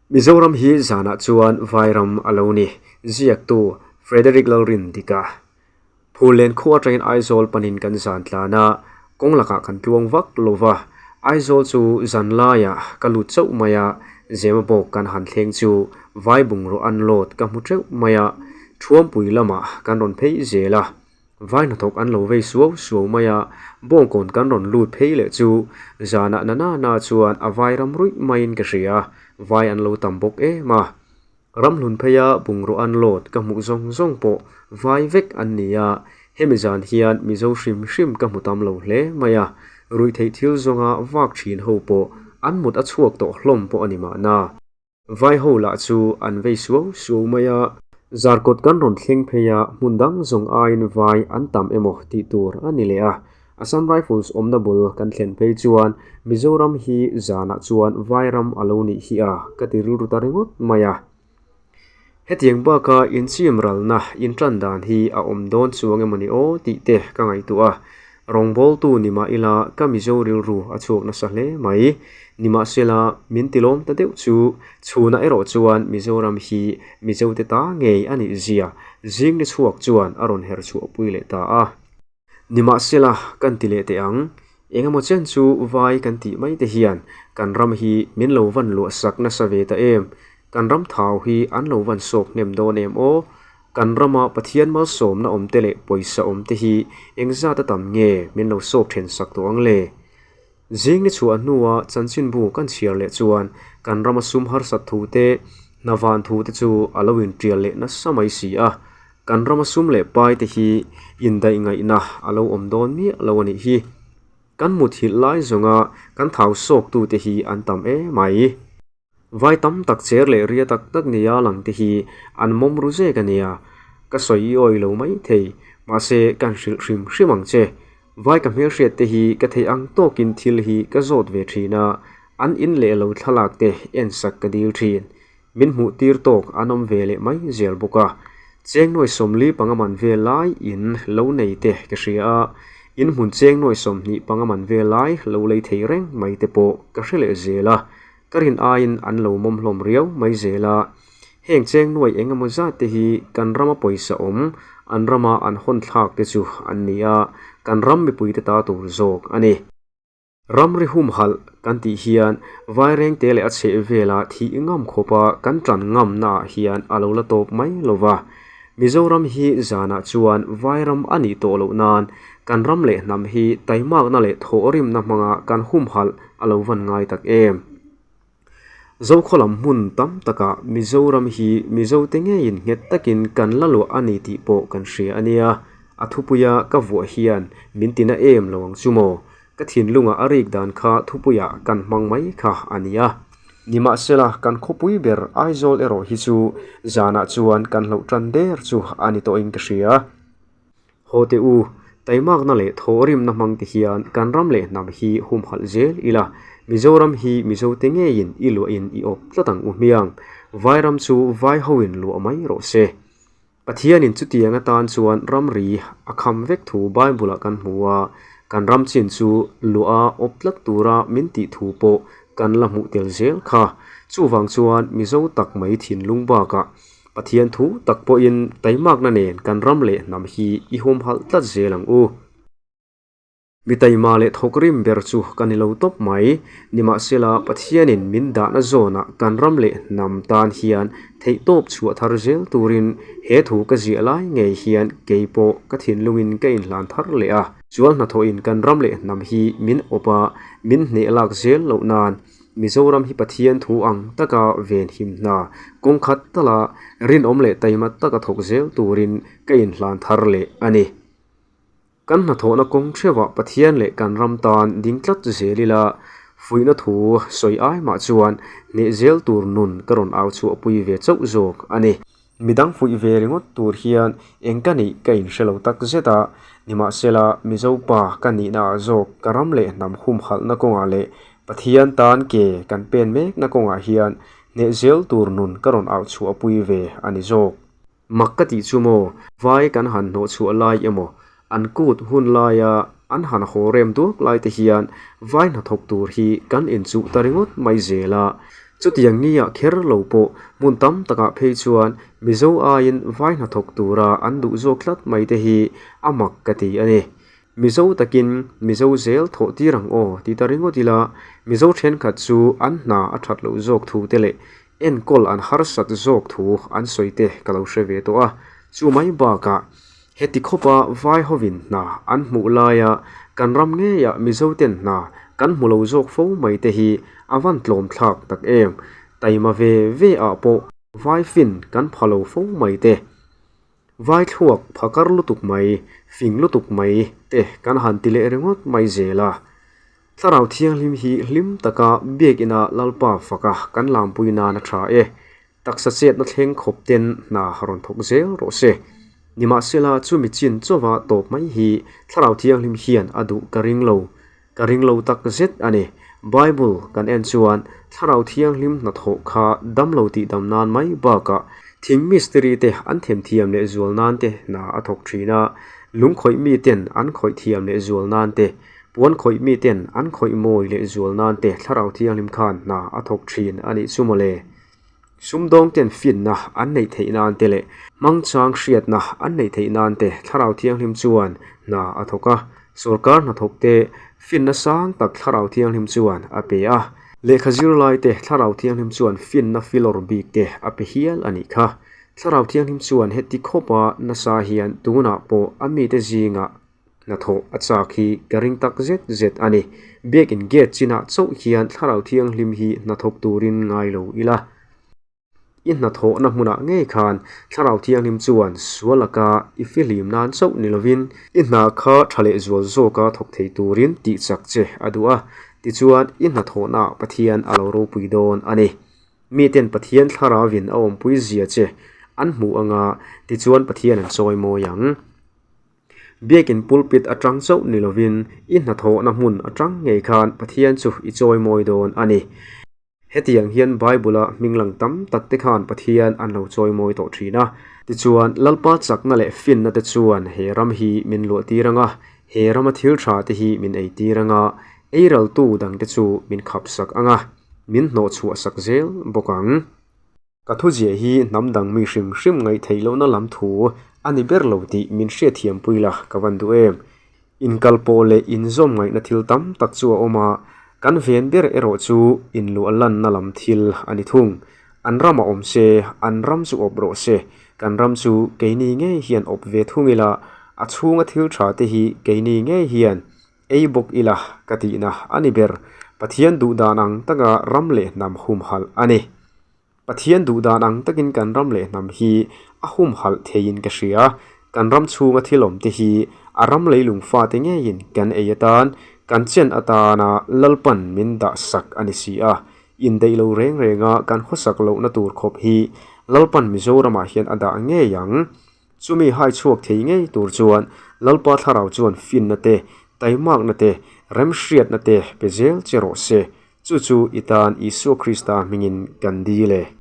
Mizoram hi zanah chuan Vairam a lo ni, ziaktu Frederick Lalrindika. Phullen khua atangin Aizawl panin kan zan tlan a, kawng lakah kan tluang vak lo va. Aizawl chu zan laiah ka lut chauh mai a, Zema bawk kan han thleng chu Vai bungraw unload ka hmu teuh mai a, Thuampui lamah kan rawn phei zel a. Vai hnathawk an lo vei suau suau mai a, bawngkawn kan rawn lut phei leh chu zanah na na na chuan a vai ram ruih maiin ka hria, vai an lo tam bawk em a. Ramhlun pheia bungraw an load ka hmuh zawng zawng pawh vai vek an ni a, hemi zan hian Mizo hrim hrim ka hmu tam lo hle mai a, ruihtheih thil zawnga vak thin ho pawh an mut a chhuak tawh hlawm pawh a ni mahna. Vai ho lah chu an vei suau suau mai a. Zarkawt kan rawn thleng phei a, hmun dang zawng aiin vai an tam emaw tih tur a ni leh a. Assam Rifles awmna bul kan thlen phei chuan Mizoram hi zanah chuan vai ram a lo nih hi a, ka ti rilru ta ringawt mai a. Hetiang baka inchim ralna intan dan hi a awm dawn chuang emaw ni aw tih te ka ngaihtuah a. Rawngbawltu ni mah ila ka Mizo rilru a chhuak nasa hle mai. Nimahsela, min tilawm ta deuh chu chhunah erawh chuan Mizoram hi Mizote ta ngei a nih zia zing ni chhuak chuan a rawn her chhuahpui leh ta a. Nimahsela, kan ti leh teh ang. Engemaw chen chu vai kan tih mai te hian kan ram hi min lo van luahsak nasa ve ta em? Kan ram thau hi an lo van sawk hnem dawn em aw? Kan rama Pathian malsawmna awmte leh pawisa awmte hi engzat a tam nge min lo sawk then sak tawh ang le? Zing ni chhuah hnua chanchinbu kan chhiar leh chuan kan rama sum harsat thu te, hna van thu te chu a lo intial leh nasa mai si a. Kan rama sum leh pai te hi indaih ngaihna a lo awm dawn miah lo a nih hi. Kan muthilh lai zawnga kan thau sawktute hi an tam emai. Vai tam tak cher leh ria tak tak nia lang te hi an mawm ru zek a nia. Ka sawi i awi lo mai thei, mahse kan hrilh hrim hrim ang che. Vai ka hmelhriat te hi ka theih ang tawkin thil hi ka zawt ve thin a, an in leh lo thlalak te en sak ka dil thin. Min hmuh tir tawk an awm ve leh mai zel bawk a. Cheng nuai 40 panga man vel lai in lo nei te ka hria a, in hmun cheng nuai 20 panga man vel lai lo lei thei reng mai te pawh ka hre leh zel a. Ka rin aiin an lo mawm hlawm riau mai zel a, heng cheng nuai eng emaw zat te hi kan rama pawisa awm, an rama an hawn thlak te chu an ni a, kan ram mipuite ta tur zawk a ni. Ramri humhalh kan tih hian Vairengte leh a chheh vela thih ngam khawpa kan tan ngamnaah hian a lo la tawp mai lo va. Mizoram hi zanah chuan Vairam a nih tawh loh nan kan ram leh hnam hi taimakna leh thawhrimna hmanga kan humhalh a lo van ngai tak em? Zokhaw lam hmun tam takah Mizoram hi Mizote ngeiin nghet takin kan la luah a ni tih pawh kan hria a nia. A thupuia ka vuah hian min tina em lo ang chu maw? Ka thinlungah a rik dan kha thupuiah kan hmang mai kha a nia. Nimahsela, kan khawpui ber Aizawl erawh hi chu zanah chuan kan hloh tan der chu a ni tawhin ka hria. Haw teh u, taimakna leh thawhrimna hmang te hian kan ram leh hnam hi humhalh zel ila, Mizoram hi Mizote ngeiin i luahin i awp tlat ang u hmiang. Vairam chu vai hoin luah mai rawh se. Pathianin chutiang atan chuan ramri a kham vek thu Bible-ah kan hmu a, kan ram chin chu luah a awp tlat tura min tih thu pawh kan la hmuh tel zel kha. Chuvang chuan Mizo tak mai thinlung bakah Pathian thu tak pawhin taimakna nen kan ram leh hnam hi i humhalh tlat zel ang u. Mi taima leh thawkrim ber chu ka ni lo tawp mai. Nimahsela, Pathianin min dahna zawnah kan ram leh hnam tan hian theihtawp chhuah thar zel turin he thu ka ziah lai ngei hian kei pawh ka thinlungin ka inhlan thar leh a. Chuan hnathawhin kan ram leh hnam hi min awp a, min hneh lak zel loh nan Mizoram hi Pathian thu ang taka venhim hna kawng khat tala rinawm leh taima taka thawk zel turin ka inhlan thar leh a ni. Kan hnathawhna kawng theuhah Pathian leh kan ram tan ding tlat zel ila, fuihna thu sawi ai mah chuan hneh zel tur nun ka rawn au chhuahpui ve chauh zawk a ni. Midang fuih ve ringawt tur hian eng ka nih ka inhre lo tak zet a, nimahsela Mizo pa ka nihnaah zawk ka ram leh hnam humhalhna kawngah leh Pathian tan ke kan pen mekna kawngah hian hneh zel tur nun ka rawn au chhuahpui ve a ni zawk. Mak ka tih chu maw, vai kan han hnawh chhuah lai emaw, an kut hun laia an han haw rem duak lai te hian vai hnathawk tur hi kan inchuh ta ringawt mai zel a. Chutiang nia kher lo pawh hmun tam takah phei chuan Mizo aiin vai hnathawk tura an duh zawk tlat mai te hi a mak ka ti a ni. Mizo takin Mizo zel thawh tir ang aw ti ta ringawt ila Mizo thenkhat chu an hna a that loh zawk thu te leh enkawl an harsat zawk thu an sawi te ka lo hre ve tawh a. Chu mai bakah Heti khawpa vai hovin hna an hmuh laia kan ram ngeiah Mizoten hna kan hmu lo zawk fo mai te hi a van tlawm thlak tak em? Taima ve ve ah pawh vai fin kan pha lo fo mai te, vai thluak phakar lutuk mai, fing lutuk mai te kan han ti leh ringawt mai zel a. Thlarau Thianghlim hi hlim taka biakina Lalpa faka kan lampui nan a tha e. Taksa chetna thleng khawp ten hna rawn thawk zel rawh se. Nimahsela chumi chin chauva tawp mai hi Thlarau Thianghlim hian a duh ka ring lo. Ka ring lo tak zet a ni. Bible kan en chuan Thlarau Thianghlim hnathawh kha damlo tihdam nan mai bakah thing mistiri te an themthiam leh zual nan te hna a thawk thin a, lung khawih mi ten an khawih thiam leh zual nan te, puan khawih mi ten an khawih mawi leh zual nan te Thlarau Thianghlim khan hna a thawk thin a nih chu mawle. Sumdawng ten finna an neih theih nan te leh hmangchang hriatna an neih theih nan te Thlarau Thianghlim chuan hna a thawk a. Sorkar hnathawk te finna sang tak Thlarau Thianghlim chuan a pe a. Lehkha zirlai te Thlarau Thianghlim chuan finna filawr bik te a pe hial a nih kha. Thlarau Thianghlim chuan heti khawpa nasa hian tunah pawh a mite zingah Hnathawh a chak hi ka ring tak zet zet a ni. Biakin gate chinah chauh hian Thlarau Thianghlim hi hnathawk turin ngai lo ila. I hnathawhna hmunah ngei khan Thlarau Thianghlim chuan sual laka i fihlim nan chauh ni lovin, i hna kha tha leh zual zawka thawk thei turin tih chak che a duh a, tichuan i hnathawhnaah Pathian a lo ropui dawn a ni. Miten Pathian Thlarauvin a awmpui zia che an hmuh anga, tichuan Pathian an chawi mawi ang. Biakin pulpit atang chauh ni lovin i hnathawhna hmun atang ngei khan Pathian chu i chawimawi dawn a ni. Hetiang hian Bible-a hming lang tam tak te khan Pathian an lo chawimawi tawh thin a. Tichuan, Lalpa chakna leh finna te chuan he ram hi min luah tir ang a, he rama thil tha te hi min ei tir ang a, eiraltu dangte chu min khapsak ang a, min hnawhchhuahsak zel bawk ang. Ka thuziah hi hnam dang mi hrim hrim ngaih theih lohna lam thu a ni ber lo tih min hriatthiampui la ka van duh em. Inkal pawh leh inzawm ngaihna thil tam tak chu a awm a, kan ven ber erawh chu inluah lanna lam thil a ni thung. An ramah awm se, an ram chu awp rawh se, kan ram chu keini ngei hian awp ve thung ila, a chhunga thil tha te hi keini ngei hian Ei bawk ila ka tihna a ni ber. Pathian duh dan ang taka ram leh hnam humhalh a ni. Pathian duh dan ang takin kan ram leh hnam hi a humhalh theiin ka hria. Kan ram chhunga thil awm te hi a ram leilung fate ngeiin kan ei atan, kan chen atana Lalpan min dah sak a ni si a. Indeih lo reng renga kan khawsak lohna tur khawp hi Lalpan Mizoramah hian a dah ngei ang. Chumi hai chhuak thei ngei tur chuan Lalpa Thlarau chuan finna te, taimakna te, remhriatna te pe zel che rawh se. Chu chu i tan Isua Krista hmingin kan dil e.